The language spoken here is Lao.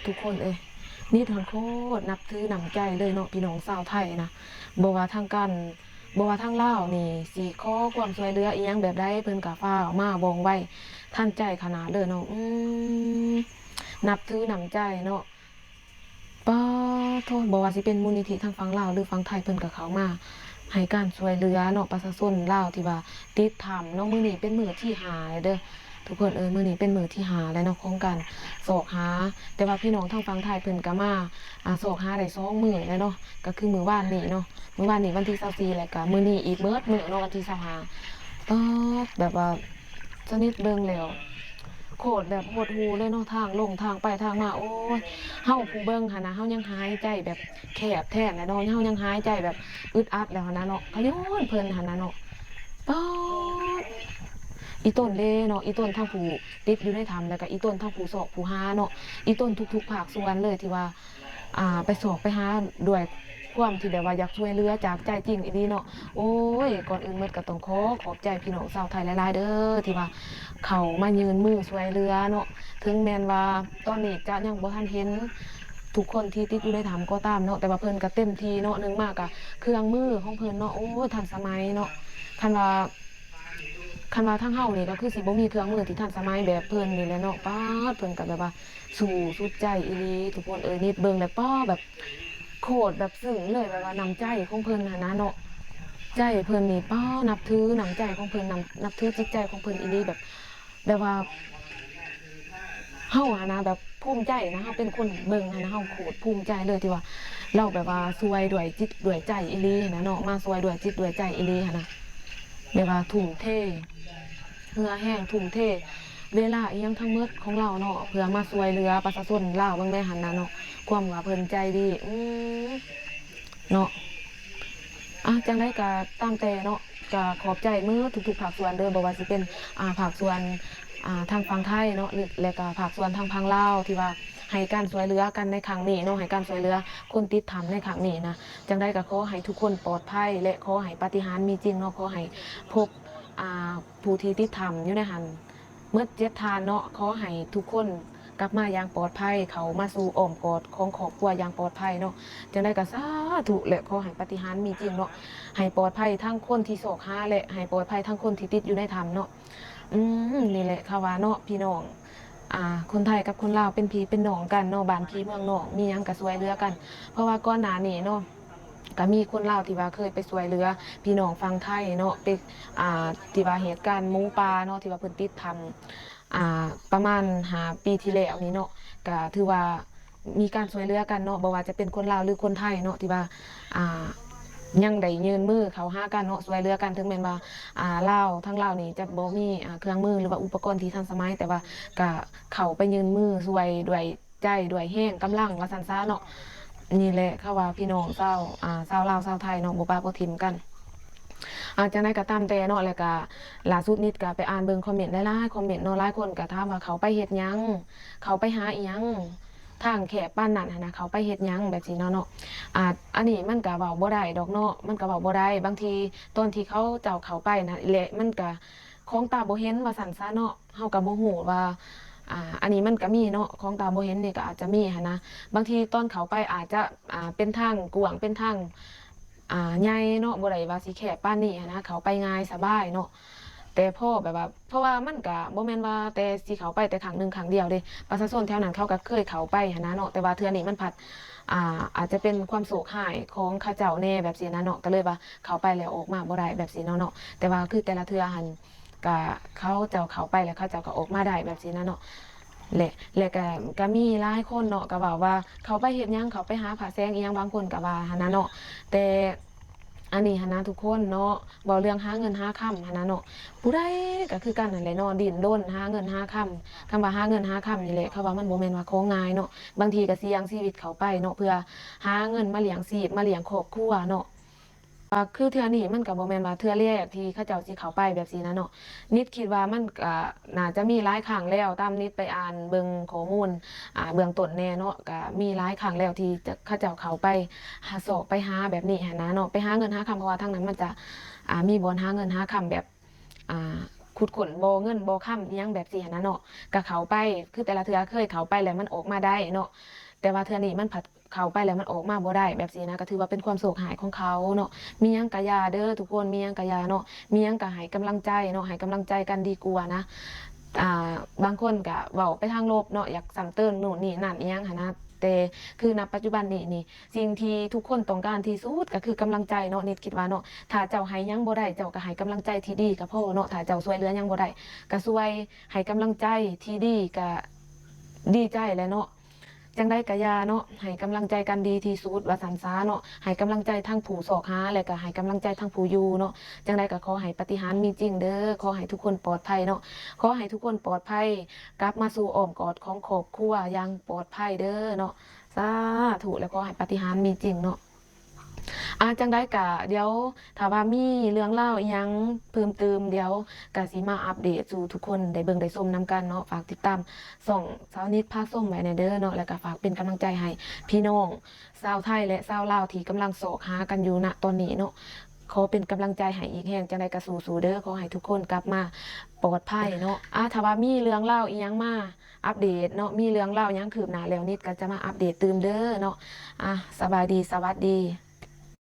ທຸກຄົນເອີຍ ນິດຫັ້ນໂຄດນັບຖືນ້ຳໃຈເລີຍເນາະ ພີ່ນ້ອງຊາວໄທນະ. ບໍ່ວ່າທາງການ ບໍ່ວ່າທາງລາວນີ້ຊິຂໍຄວາມຊ່ວຍເຫຼືອອີ່ຫຍັງແບບໃດ ເພິ່ນກໍຟ້າວມາວ່ອງໄວທັນໃຈຂະໜາດເລີຍເນາະ. ອືມ ນັບຖືນ້ຳໃຈເນາະ. ປາໂທ ບໍ່ວ່າຊິເປັນມູນນິທິທາງຝັ່ງລາວ ຫຼື ຝັ່ງໄທ ເພິ່ນກໍເຂົ້າມາໃຫ້ການຊ່ວຍເຫຼືອເນາະ ປະຊາຊົນລາວທີ່ວ່າຕິດຖ້ຳເນາະ. ມື້ນີ້ເປັນມື້ທີຫ້າແລ້ວເດີ ທຸກຄົນເອີຍ ມື້ນີ້ເປັນມື້ທີຫ້າແລ້ວເນາະ ຂອງການຊອກຫາ. ແຕ່ວ່າພີ່ນ້ອງທາງຝັ່ງໄທເພິ່ນກໍມາ ອ່າ ຊອກຫາໄດ້ສອງມື້ແລ້ວເນາະ ກໍຄືມື້ວານນີ້ເນາະ ມື້ວານນີ້ວັນທີຊາວສີ່ ແລ້ວກໍມື້ນີ້ອີກເບິດມື້ເນາະ ວັນທີຊາວຫ້າ. ປາດ ແບບວ່າຊະນິດເບິ່ງແລ້ວ ໂຄດແບບຫົດຫູ່ເລີຍເນາະ ທາງລົງທາງໄປທາງມາ. ໂອ້ຍ ເຮົາຜູ້ເບິ່ງຫັ້ນນະ ເຮົາຍັງຫາຍໃຈແບບແຄບແທນແຫຼະເນາະ ເຮົາຍັງຫາຍໃຈແບບອຶດອັດແລ້ວຫັ້ນນະເນາະ ກະຍ້ອນເພິ່ນຫັ້ນນະເນາະ. ປາດ ອີ່ຕົນເດ້ເນາະ ອີ່ຕົນທັງຜູ້ຕິດຢູ່ໃນຖ້ຳ ແລ້ວກະອີ່ຕົນທັງຜູ້ຊອກຜູ້ຫາເນາະ ອີ່ຕົນທຸກໆພາກສ່ວນເລີຍທີ່ວ່າ ອ່າ ໄປຊອກໄປຫາດ້ວຍຄວາມທີ່ແບບວ່າຢາກຊ່ວຍເຫຼືອຈາກໃຈຈິງອີ່ຫຼີເນາະ. ໂອ້ຍ ກ່ອນອື່ນໝົດກໍຕ້ອງຂໍຂອບໃຈພີ່ນ້ອງຊາວໄທຫຼາຍໆເດີ ທີ່ວ່າເຂົ້າມາຍື່ນມືຊ່ວຍເຫຼືອເນາະ. ເຖິງແມ່ນວ່າຕອນນີ້ຈະຍັງບໍ່ທັນເຫັນທຸກຄົນທີ່ຕິດຢູ່ໃນຖ້ຳກໍຕາມເນາະ ແຕ່ວ່າເພິ່ນກໍເຕັມທີ່ເນາະ. ໜຶ່ງມາກໍເຄື່ອງມືຂອງເພິ່ນເນາະ ໂອ້ຍ ທັນສະໄໝເນາະ. ຄັນວ່າ ຄັນວ່າທາງເຮົານີ້ກໍຄືຊິບໍ່ມີເຄື່ອງມືທີ່ທັນສະໄໝແບບເພິ່ນນີ້ແຫຼະເນາະ. ປາດ ເພິ່ນກໍແບບວ່າສູ້ສຸດໃຈອີ່ຫຼີ ທຸກຄົນເອີຍ. ນິດເບິ່ງແລ້ວ ປາດ ແບບໂຄດແບບຊຶ້ງເລີຍ ແບບວ່ານ້ຳໃຈຂອງເພິ່ນຫັ້ນນະເນາະ ໃຈເພິ່ນນີ້ ປາດ ນັບຖືນ້ຳໃຈຂອງເພິ່ນ ນັບ ນັບຖືຈິດໃຈຂອງເພິ່ນອີ່ຫຼີ ແບບ ແບບວ່າ ເຮົາຫັ້ນນະ ແບບພູມໃຈນະ ເຮົາເປັນຄົນເບິ່ງຫັ້ນນະ ເຮົາໂຄດພູມໃຈເລີຍທີ່ວ່າລາວແບບວ່າຊ່ວຍດ້ວຍຈິດດ້ວຍໃຈອີ່ຫຼີຫັ້ນນະເນາະ ມາຊ່ວຍດ້ວຍຈິດດ້ວຍໃຈອີ່ຫຼີຫັ້ນນະ. ແບບວ່າທຸ່ມເທເຫື່ອແຮງ ທຸ່ມເທເວລາອີ່ຫຍັງທັງໝົດຂອງລາວເນາະ ເພື່ອມາຊ່ວຍເຫຼືອປະຊາຊົນລາວເບິ່ງແດ່ຫັ້ນນະເນາະ ຄວາມວ່າເພິ່ນໃຈດີ ອືມ ເນາະ. ອ່າ ຈັ່ງໃດກໍຕາມແຕ່ເນາະ ກໍຂອບໃຈໝົດທຸກໆພາກສ່ວນເດີ ບໍ່ວ່າຊິເປັນ ອ່າ ພາກສ່ວນ ອ່າ ທາງຝັ່ງໄທເນາະ ຫຼື ແລະກະພາກສ່ວນທາງຝັ່ງລາວ ທີ່ວ່າໃຫ້ການຊ່ວຍເຫຼືອກັນໃນຄັ້ງນີ້ເນາະ ໃຫ້ການຊ່ວຍເຫຼືອຄົນຕິດຖ້ຳໃນຄັ້ງນີ້ນະ. ຈັ່ງໃດກໍຂໍໃຫ້ທຸກຄົນປອດໄພ ແລະ ຂໍໃຫ້ປາຕິຫານມີຈິງເນາະ ຂໍໃຫ້ພົບ ອ່າ ຜູ້ທີ່ຕິດຖ້ຳຢູ່ໃນຫັ້ນ ໝົດເຈັດທ່ານເນາະ ຂໍໃຫ້ທຸກຄົນກັບມາຢ່າງປອດໄພ ເຂົ້າມາສູ່ອ້ອມກອດຂອງຄອບຄົວຢ່າງປອດໄພເນາະ. ຈັ່ງໃດກໍສາທຸ ແລະ ຂໍໃຫ້ປາຕິຫານມີຈິງເນາະ ໃຫ້ປອດໄພທັງຄົນທີ່ຊອກຫາ ແລະ ໃຫ້ປອດໄພທັງຄົນທີ່ຕິດຢູ່ໃນຖ້ຳເນາະ. ອືມ ນີ້ແຫຼະ ເຂົາວ່າເນາະ ພີ່ນ້ອງ ອ່າ ຄົນໄທກັບຄົນລາວເປັນພີ່ເປັນນ້ອງກັນເນາະ ບ້ານພີ່ເມືອງນ້ອງ ມີຫຍັງກໍຊ່ວຍເຫຼືອກັນ ເພາະວ່າກ່ອນໜ້ານີ້ເນາະ ກໍມີຄົນລາວທີ່ວ່າເຄີຍໄປຊ່ວຍເຫຼືອພີ່ນ້ອງຝັ່ງໄທເນາະ ໄປ ອ່າ ທີ່ວ່າເຫດການໝູປ່າເນາະ ທີ່ວ່າເພິ່ນຕິດຖ້ຳ ອ່າ ປະມານຫ້າປີທີ່ແລ້ວນີ້ເນາະ ກະຖືວ່າມີການຊ່ວຍເຫຼືອກັນເນາະ ບໍ່ວ່າຈະເປັນຄົນລາວ ຫຼື ຄົນໄທເນາະ ທີ່ວ່າ ອ່າ ຍັງໄດ້ຍື່ນມືເຂົ້າຫາກັນເນາະ ຊ່ວຍເຫຼືອກັນ. ເຖິງແມ່ນວ່າ ອ່າ ລາວ ທາງລາວນີ້ຈະບໍ່ມີ ອ່າ ເຄື່ອງມື ຫຼືວ່າອຸປະກອນທີ່ທັນສະໄໝ ແຕ່ວ່າກະເຂົ້າໄປຍື່ນມືຊ່ວຍດ້ວຍ ໃຈດ້ວຍແຮງກຳລັງວ່າຊັ້ນຊະເນາະ. ນີ້ແຫຼະ ເຂົາວ່າພີ່ນ້ອງຊາວ ອ່າ ຊາວລາວຊາວໄທເນາະ ບໍ່ປະບໍ່ຖິ້ມກັນ. ອ່າ ຈັ່ງໃດກໍຕາມແຕ່ເນາະ ແລ້ວກໍລ່າສຸດນິດກໍໄປອ່ານເບິ່ງຄອມເມັນຫຼາຍໆຄອມເມັນເນາະ ຫຼາຍຄົນກໍຖາມວ່າເຂົາໄປເຮັດຫຍັງ ເຂົາໄປຫາອີ່ຫຍັງ ທາງແຄບປານນັ້ນຫັ້ນນະ ເຂົາໄປເຮັດຫຍັງ ແບບຊີ້ເນາະ ເນາະ. ອ່າ ອັນນີ້ມັນກໍເວົ້າບໍ່ໄດ້ດອກເນາະ ມັນກໍເວົ້າບໍ່ໄດ້ ບາງທີຕອນທີ່ເຂົາເຈົ້າເຂົ້າໄປນະແຫຼະ ມັນກໍ ຂອງຕາບໍ່ເຫັນວ່າຊັ້ນຊະເນາະ ເຮົາກໍບໍ່ຮູ້ວ່າ ອ່າ ອັນນີ້ມັນກໍມີເນາະ ຂອງຕາບໍ່ເຫັນນີ້ກໍອາດຈະມີຫັ້ນນະ. ບາງທີຕອນເຂົ້າໄປອາດຈະ ອ່າ ເປັນທາງກວ້າງ ເປັນທາງ ອ່າ ໃຫຍ່ເນາະ ບໍ່ໄດ້ວ່າຊິແຄບປານນີ້ຫັ້ນນະ ເຂົ້າໄປງ່າຍສະບາຍເນາະ. ແຕ່ພໍແບບວ່າ ເພາະວ່າມັນກໍບໍ່ແມ່ນວ່າແຕ່ຊິເຂົ້າໄປແຕ່ຄັ້ງໜຶ່ງຄັ້ງດຽວເດ້ ປະຊາຊົນແຖວນັ້ນເຂົາກໍເຄີຍເຂົ້າໄປຫັ້ນນະເນາະ ແຕ່ວ່າເທື່ອນີ້ມັນພັດ ອ່າ ອາດຈະເປັນຄວາມໂຊກຮ້າຍຂອງເຂົາເຈົ້າແດ່ ແບບຊີ້ນະເນາະ ກໍເລີຍວ່າເຂົ້າໄປແລ້ວອອກມາບໍ່ໄດ້ ແບບຊີ້ເນາະ ເນາະ. ແຕ່ວ່າຄືແຕ່ລະເທື່ອຫັ້ນ ກະເຂົາເຈົ້າເຂົ້າໄປແລ້ວເຂົາເຈົ້າກໍອອກມາໄດ້ແບບຊີ້ນະເນາະ. ແລະ ແລະກະ ກະມີຫຼາຍຄົນເນາະ ກະເວົ້າວ່າເຂົາໄປເຮັດຫຍັງ ເຂົາໄປຫາພະແສງອີ່ຫຍັງ ບາງຄົນກະວ່າຫັ້ນນະເນາະ. ແຕ່ອັນນີ້ຫັ້ນນະທຸກຄົນເນາະ ເວົ້າເລື່ອງຫາເງິນຫາຄຳຫັ້ນນະເນາະ ຜູ້ໃດກະຄືກັນຫັ້ນແຫຼະເນາະ ດີ້ນລົນຫາເງິນຫາຄຳ. ຄຳວ່າຫາເງິນຫາຄຳນີ້ແຫຼະ ເຂົາວ່າມັນບໍ່ແມ່ນວ່າຂອງງ່າຍເນາະ ບາງທີກະສ່ຽງຊີວິດເຂົ້າໄປເນາະ ເພື່ອຫາເງິນມາລ້ຽງຊີບ ມາລ້ຽງຄອບຄົວເນາະ. ວ່າຄືເທື່ອນີ້ມັນກໍບໍ່ແມ່ນວ່າເທື່ອແລກທີ່ເຂົາເຈົ້າຊິເຂົ້າໄປແບບຊີ້ນະເນາະ ນິດຄິດວ່າມັນກໍໜ້າຈະມີຫຼາຍຄັ້ງແລ້ວ ຕາມນິດໄປອ່ານເບິ່ງຂໍ້ມູນ ອ່າ ເບື້ອງຕົ້ນແດ່ເນາະ ກໍມີຫຼາຍຄັ້ງແລ້ວທີ່ຈະ ເຂົາເຈົ້າເຂົ້າໄປຫາ ຊອກໄປຫາແບບນີ້ຫັ້ນນະເນາະ ໄປຫາເງິນຫາຄຳ ເພາະວ່າທາງນັ້ນມັນຈະ ອ່າ ມີບ່ອນຫາເງິນຫາຄຳແບບ ອ່າ ຂຸດຄົ້ນບໍ່ເງິນບໍ່ຄຳອີ່ຫຍັງແບບຊີ້ຫັ້ນນະເນາະ ກະເຂົ້າໄປ ຄືແຕ່ລະເທື່ອເຄີຍເຂົ້າໄປແລ້ວມັນອອກມາໄດ້ເນາະ ແຕ່ວ່າເທື່ອນີ້ມັນພັດເຂົ້າໄປແລ້ວມັນອອກມາບໍ່ໄດ້ແບບຊີ້ນະ ກະຖືວ່າເປັນຄວາມໂຊກຮ້າຍຂອງເຂົາເນາະ. ມີຫຍັງກະຢ່າເດີທຸກຄົນ ມີຫຍັງກະຢ່າເນາະ ມີຫຍັງກະໃຫ້ກຳລັງໃຈເນາະ ໃຫ້ກຳລັງໃຈກັນດີກວ່ານະ. ອ່າ ບາງຄົນກະເວົ້າໄປທາງລົບເນາະ ຢາກຊ້ຳເຕີມໂນ່ນນີ້ນັ້ນອີ່ຫຍັງຫັ້ນນະ ແຕ່ຄືນະປັດຈຸບັນນີ້ນີ້ ສິ່ງທີ່ທຸກຄົນຕ້ອງການທີ່ສຸດກະຄືກຳລັງໃຈເນາະ ນິດຄິດວ່າເນາະ ຖ້າເຈົ້າໃຫ້ຫຍັງບໍ່ໄດ້ ເຈົ້າກະໃຫ້ກຳລັງໃຈທີ່ດີກະພໍເນາະ ຖ້າເຈົ້າຊ່ວຍເຫຼືອຫຍັງບໍ່ໄດ້ ກະຊ່ວຍໃຫ້ກຳລັງໃຈທີ່ດີ ກະດີໃຈແຫຼະເນາະ. ຈັ່ງໃດກະຢ່າເນາະ ໃຫ້ກຳລັງໃຈກັນດີທີ່ສຸດວ່າຊັ້ນຊາເນາະ ໃຫ້ກຳລັງໃຈທັງຜູ້ຊອກຫາ ແລະກະໃຫ້ກຳລັງໃຈທັງຜູ້ຢູ່ເນາະ. ຈັ່ງໃດກະຂໍໃຫ້ປາຕິຫານມີຈິງເດີ ຂໍໃຫ້ທຸກຄົນປອດໄພເນາະ ຂໍໃຫ້ທຸກຄົນປອດໄພ ກັບມາສູ່ອ້ອມກອດຂອງຄອບຄົວຢ່າງປອດໄພເດີເນາະ ສາທຸ ແລະຂໍໃຫ້ປາຕິຫານມີຈິງເນາະ. ອ່າ ຈັ່ງໃດກະດຽວ ຖ້າວ່າມີເລື່ອງລາວອີ່ຫຍັງເພີ່ມເຕີມ ດຽວກະຊິມາອັບເດດສູ່ທຸກຄົນໄດ້ເບິ່ງໄດ້ຊົມນຳກັນເນາະ. ຝາກຕິດຕາມຊ່ອງສາວນິດພາຊົມໄວ້ແດ່ເດີເນາະ ແລະກະຝາກເປັນກຳລັງໃຈໃຫ້ພີ່ນ້ອງຊາວໄທ ແລະຊາວລາວທີ່ກຳລັງຊອກຫາກັນຢູ່ນະຕອນນີ້ເນາະ ຂໍເປັນກຳລັງໃຈໃຫ້ອີກແຮງ. ຈັ່ງໃດກະສູ້ໆເດີ ຂໍໃຫ້ທຸກຄົນກັບມາປອດໄພເນາະ. ອ່າ ຖ້າວ່າມີເລື່ອງລາວອີ່ຫຍັງມາອັບເດດເນາະ ມີເລື່ອງລາວຫຍັງຄືບໜ້າແລ້ວ ນິດກະຈະມາອັບເດດຕື່ມເດີເນາະ. ອ່າ ສະບາຍດີ ສະຫວັດດີ.